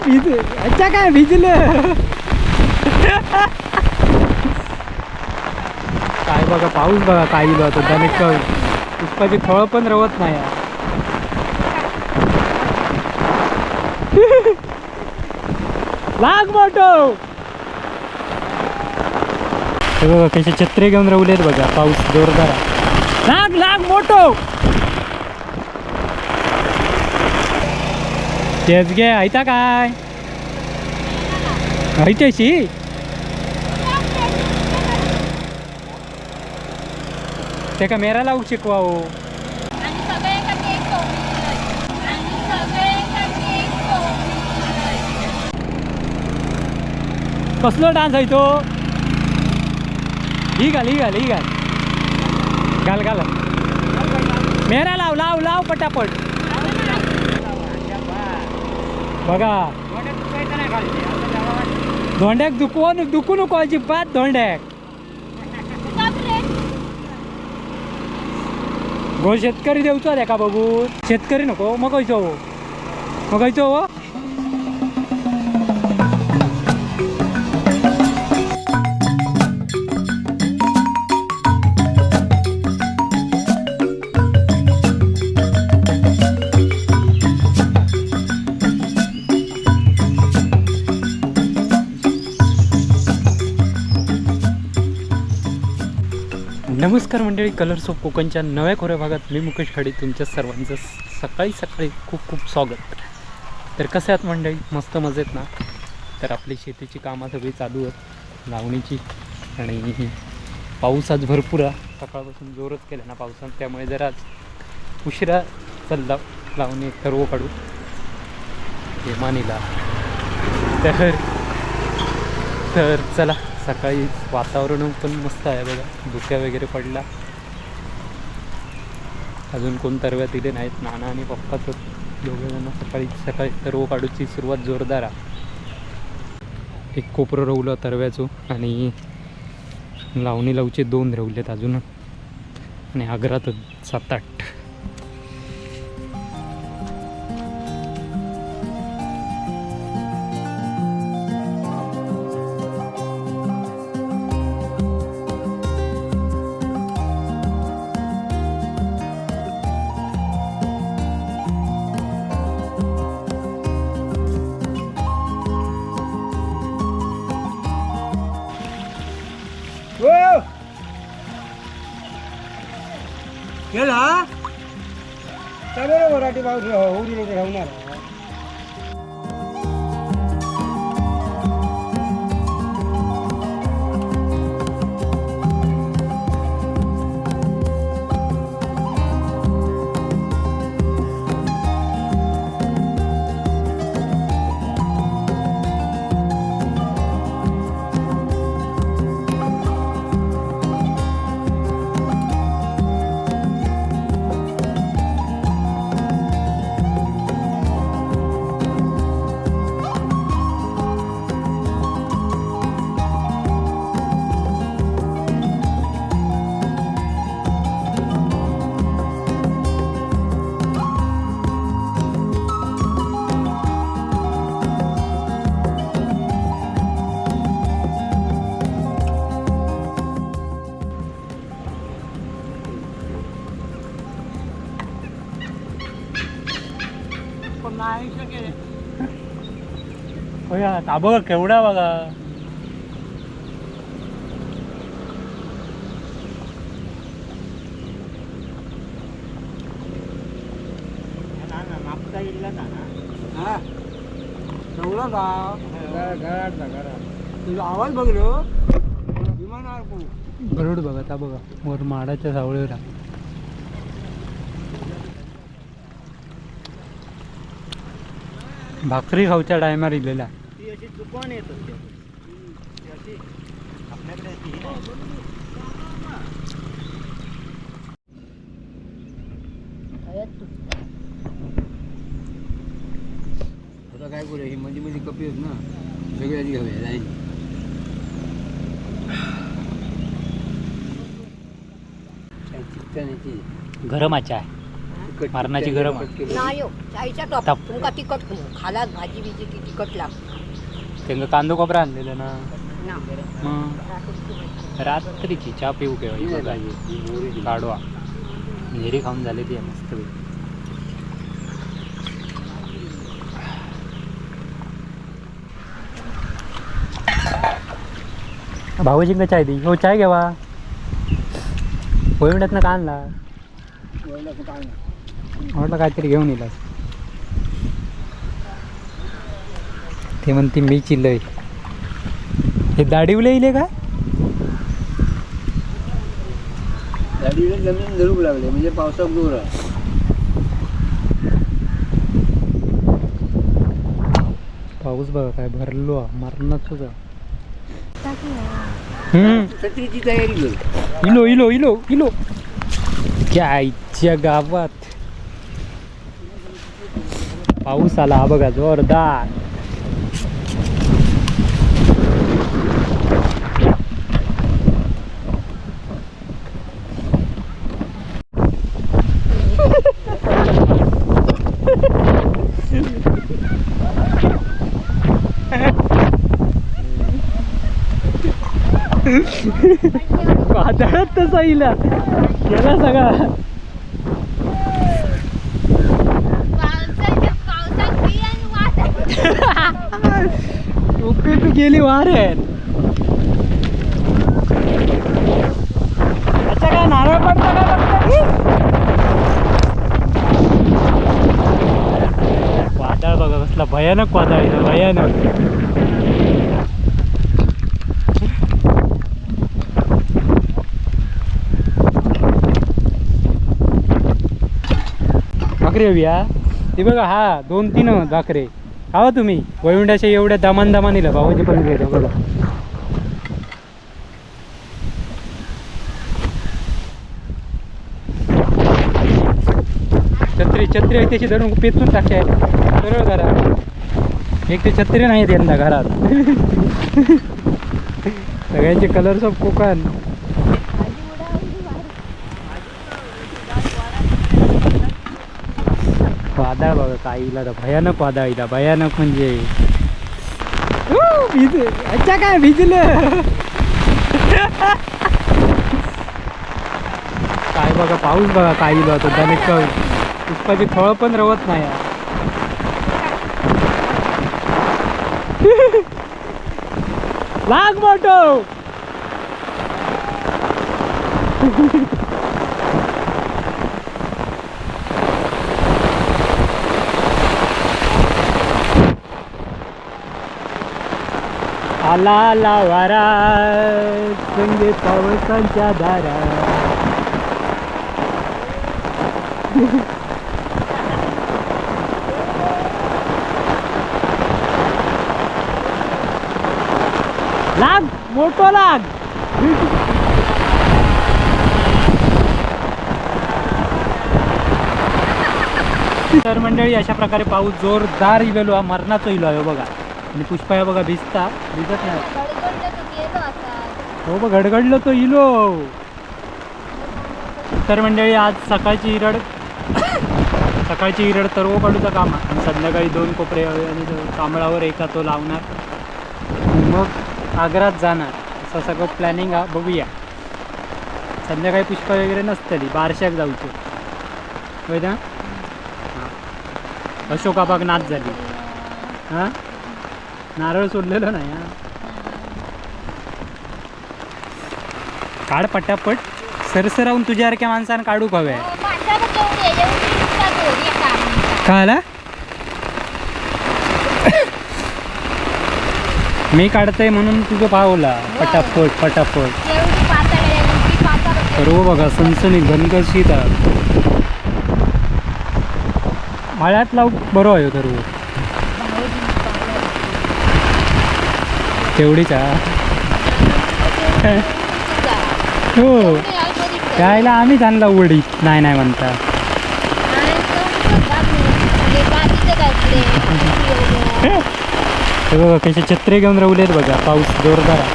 भिज अच्छा काय भिजलं काय बघा पाऊस बघा काय इलो आता त्याने पुष्पाची फळं पण रवत नाही यार. लाग मोठो. हे बघा कसे छत्रे घेऊन रवलेत बघा, पाऊस जोरदार आहे. लाग लाग मोठो. तेच घे ऐता काय ऐत्याशी ते का मेरा लावू शिकवा हो. आणि सगळ्यांसाठी एक टोपी दिलंय. आणि सगळ्यांसाठी एक टोपी दिलंय. कसलो डान्स आहे तो? ही घाल ही घाल ही घाल घाल घाल मेरा लाव लाव लाव पटापट. बघा धोंड्याक दुखवू दुखू नको अजिबात धोंड्याक. बापरे. गो शेतकरी देवचो का बघून शेतकरी नको मग खंयचो हो मग खंयचो हो. नमस्कार मंडळी, कलर्स ऑफ कोकणच्या नव्या खोऱ्या भागात मी मुकेश खाडी तुमच्या सर्वांचं सकाळी सकाळी खूप खूप स्वागत. तर कसे आहात मंडळी? मस्त मजेत ना? तर आपली शेतीची कामं सगळी चालू आहेत लावणीची, आणि पाऊस आज भरपूर आहे, सकाळपासून जोरच केला ना पावसानं, त्यामुळे जरा आज उशिरा चालला लावणी सर्व काढू हेमानीला. तर तर चला, सकाळी वातावरण पण मस्त आहे बघा, धुक्या वगैरे पडला. अजून कोण तरव्या दिले नाहीत, नाना आणि पप्पा तर दोघे जण सकाळी सकाळी तरव काढूची सुरुवात जोरदार आहे. एक कोपरं रवलं तरव्याचं आणि लावणी लावचे दोन रवलेत अजून, आणि आग्रात 7-8. केला त्या बरोबर मराठी पाऊस होऊ लोक राहणार. हो बघा केवढा बघा. हा ठेवलं का घरात घरात तुझा आवाज बघलो विमानावर गरुड बघा ता बघा वर माडाच्या सावळीवर आहे. भाकरी खाऊच्या टायमार इलेला. ती अशी चुकवून येत होती ती अशी आपल्याकडे ती नाही. आता काय करूया, ही मध्ये मध्ये कपी आहेत ना सगळ्याची घेऊया लाईन. गरम आहे चाय. मरणाची गरम आहे. नाही हो, चायचा टॉप ताप. तुमका तिखट खालात भाजी बिजी ती तिखट लागते त्यांना कांदो कोपरा आणलेला ना. ना. मग रात्रीची चहा पिऊ केव्हा बघा काढवा नेरी खाऊन झाली ती मस्त. भाऊजींका चाय दी. हो चाय घ्यावा. ना का आणला? म्हटलं काहीतरी घेऊन येईल. ते म्हणते मी चिल्लय. हे दाढीवले येईल का? गाडीला जमीन धरूक लागले म्हणजे पावसाक दूर आहे. पाऊस बघा काय भरलो मरणाच. छत्रीची तयारी कर. इलो इलो इलो इलो आईच्या गावात पाऊस आला हा बघा जोरदार. वादळात तसा इला गेला सगळा. पावसाच्या पावसात बी आणि वादळ. टोपी तू गेली वार अच्छा काय नारळ पडता का बघता की? वादळ बघा कसला भयानक वादळ आहे, भयानक. भाकरी हवी हा. ती बघा हा दोन तीन भाकरे खावा तुम्ही. वळविंडाच्या एवढ्या दमान दमान इला भावाजी पण घेतो बघा. छत्री छत्री आहे त्याची धरून पेचून टाकते सरळ घरा. एक ते छत्री नाही यंदा घरात. सगळ्यांचे कलर्स ऑफ कोकण. वादळ बघा काय इला तर भयानक वादळ इला भयानक म्हणजे. भिज अच्छा काय भिजलं काय बघा पाऊस बघा काय इलो आता दणक. पुष्पाची फळं पण रवत नाही यार. लाग मोठो. आला आला वारा संगे पावसांच्या धारा. लाग मोठो लाग. तर मंडळी अशा प्रकारे पाऊस जोरदार इलेलो हा मरणाचा इलो आहे हो बघा. आणि पुष्पा हे बघा भिजता भिजत नाही. गडगडलं तो गेलो आता. हो बघ गडगडलो तो इलो. तर मंडळी आज सकाळची इरड सकाळची इरड तरवो काढूचा काम आहे आणि संध्याकाळी दोन कोपरे हवे आणि तो कांबळावर एका तो लावणार आणि मग आग्रात जाणार असं सगळं प्लॅनिंग हा. बघूया संध्याकाळी पुष्पा वगैरे नसतली बारशाक जाऊचे होय ना. हां अशोकाबाग नाच झाली. हां नारळ सोडलेलं नाही. हां काढ पटापट सरसरावून तुझ्यासारख्या माणसानं काढू हवे. हो, म्हातारं केवढी आहे, एवढी रिक्षा दोरी आहे काढून. काय आला मी काढतोय म्हणून तुझं पावला पटापट पटापट. एवढी पातळ आहे, एवढी पातळ आहे. सर्व बघा सनसनी घनकशीत माळ्यात लावू बरं आहे सर्व तेवढीच हा. हो एवढी आहे बरी. त्याला आम्हीच आणला उडी नाही नाही म्हणता. आणि तो म्हणजे बाकीचं काय पुढे? एवढं. हे बघा कसे छत्रे घेऊन राहुलेत बघा. पाऊस जोरदार आहे.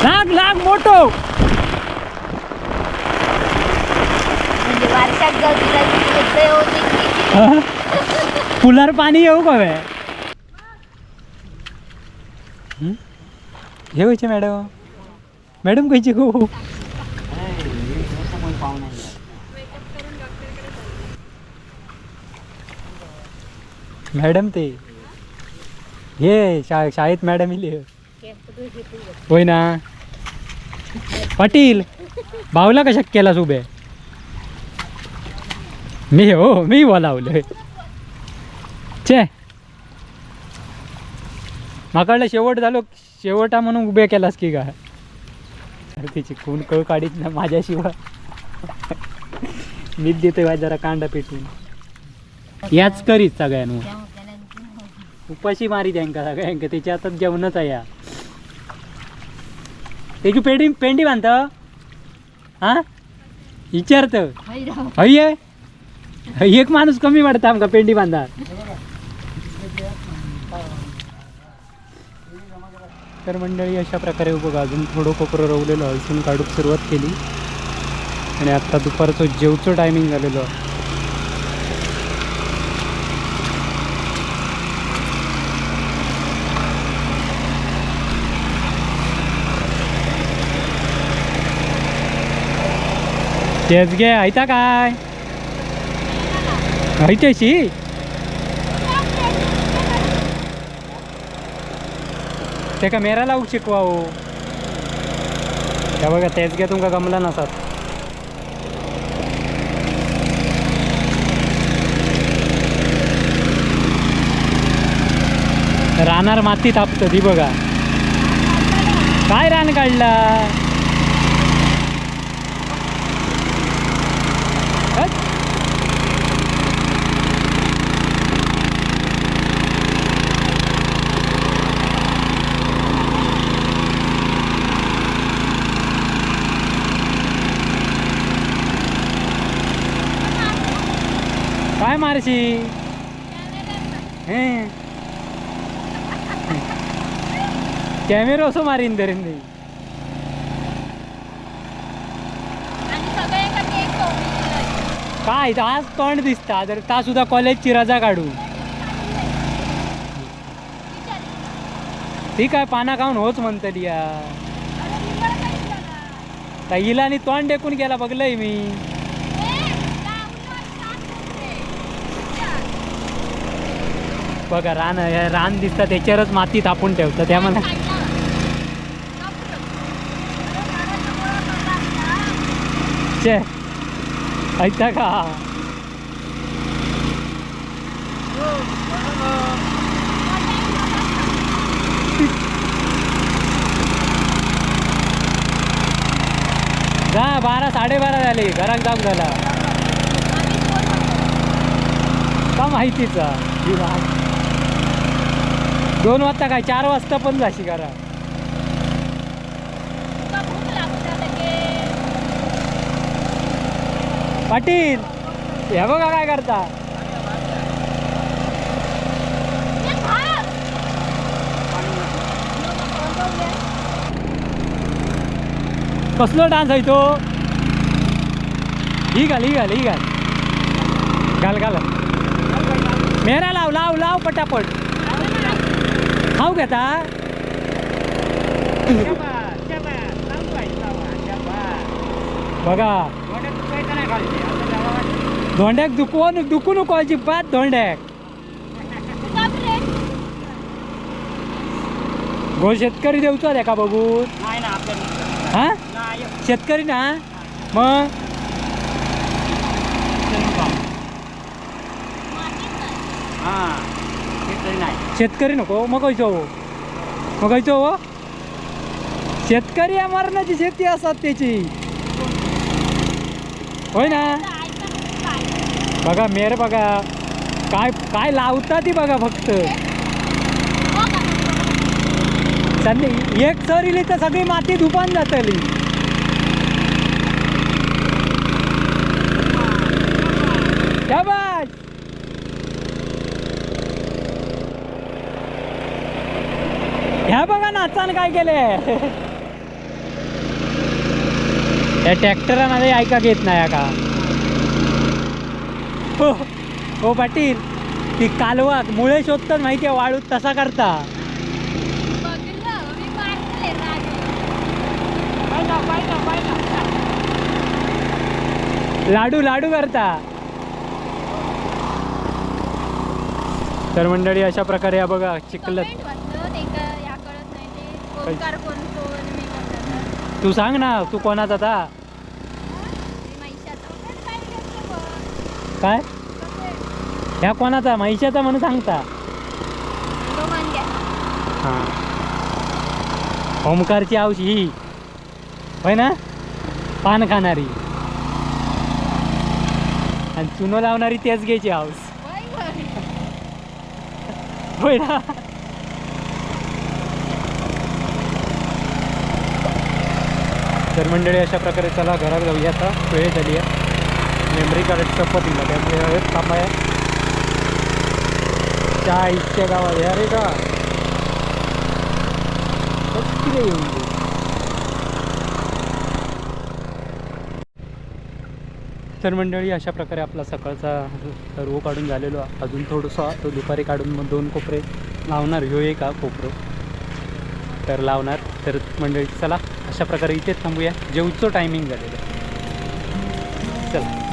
लाग लाग मोठो. म्हणजे वारशाक जावची जायची येवची. पुलार पाणी येऊ का बे? हं? हे खंयचे मॅडम, मॅडम खंयची गो? मॅडम ते हे शाळेत मॅडम इली. होय ना पाटील, बावला कशाक केलास उभे? मी हो मी बोलावलं छे, माकडला शेवट झालो शेवटा म्हणून उभे केलास की काय? अरे तिची खून कळ काढीत ना माझ्याशिवाय. मीच देतोय बा जरा कांदा पेटून. याच करीत सगळ्यांवर उपाशी मारी त्यांका सगळ्यांका. त्याच्या हातात जेवणच आहे या. त्याची पेंडी पेंडी बांधत हा विचारत हय एक माणूस कमी पडता आमका पेंडी बांधा. तर मंडळी अशा प्रकारे बघा अजून थोडं कोपरं रवलेलं हलसून काढूक सुरुवात केली आणि आत्ता दुपारचं जेवचं टायमिंग झालेलं. तेच घे ऐता काय ऐतेशी तेका मेरा लावूक शिकवा हो. त्या बघा तेच घ्या तुमका गमला नसात. रानार माती तापत ती बघा काय रान काढला. हट. काय मारशी हे कॅमेरो असो मारीन तरी नाही. आणि सगळ्यांसाठी एक टोपी दिलंय. काय इथं आज तोंड दिसता तर ता सुद्धा कॉलेजची रजा काढू. ती काय पाना खाऊन होच म्हणतली या. अरे निवड कशी झाला? त्या हिला आणि तोंड देखून गेला बघलंय मी. ए, लावलं, सात होते. विचार. बघा रान हे रान दिसतं त्याच्यावरच माती तापून ठेवतं त्या मला. काढला. चे ऐकता का? जा 12 12:30 झाले घरात जाऊ झाला का माहितीचा. 2 वाजता काय 4 वाजता पण जाशी घरात. तुका भूक लागता लगेच. पाटील हे बघा काय करता. ए, थांब. कसलो डान्स आहे तो? ही घाल ही घाल ही घाल घाल घाल मेरा लाव लाव लाव पटापट खाऊ घेता. बघा धोंड्याक दुखवून दुखू नको अजिबात धोंड्याक. बाप रे. गो शेतकरी देवचो का बघून हा शेतकरी ना मग शेतकरी नको मग खंयचो हो? मग खंयचो हो? शेतकरी या मरणाची शेती असतात त्याची होय ना. बघा मेर बघा काय काय लावता ती बघा फक्त. एक सर इली तर सगळी माती धुपान जातली. शाबास. ह्या बघा नाचान काय केले त्या ट्रॅक्टरामध्ये ऐका घेत नाही का. हो पाटील, ती कालवा मुळे शोधतात माहिती आहे, वाळूत तसा करता. बघितलं मी, मारले राग. लाडू लाडू करता. तर मंडळी, अशा प्रकारे हा बघा चिखलत. कमेंट वाचलं ते का या कळत नाही ते ओंकार कोण कोण मी कोणाचा. तू सांग ना, तू कोणाचा आता? मी म्हैशाचा. काय करतो बघ. काय ह्या कोणाचा? म्हैशाचा म्हणून सांगता. तो मान घ्या. हां, ओमकारची आऊस ही होय ना, पान खाणारी आणि चुनो लावणारी तेच घ्यायची हाऊस. वय वय. होय ना? तर मंडळी, अशा प्रकारे चला घरात जाऊया आता, वेळ झाली आहे. मेमरी कार्ड संपत दिला, त्यामुळे हळद थांबाया चाळीसच्या गावात. अरे का किती येऊन गेली. तर मंडळी, अशा प्रकारे आपला सकाळचा रो काढून झालेलो आहे. अजून थोडंसं तो दुपारी काढून मग दोन कोपरे लावणार, ह्यो एक हा कोपरो तर लावणार. तर मंडळी चला, अशा प्रकारे इथेच थांबूया, जेवचं टायमिंग झालेलं आहे. चला.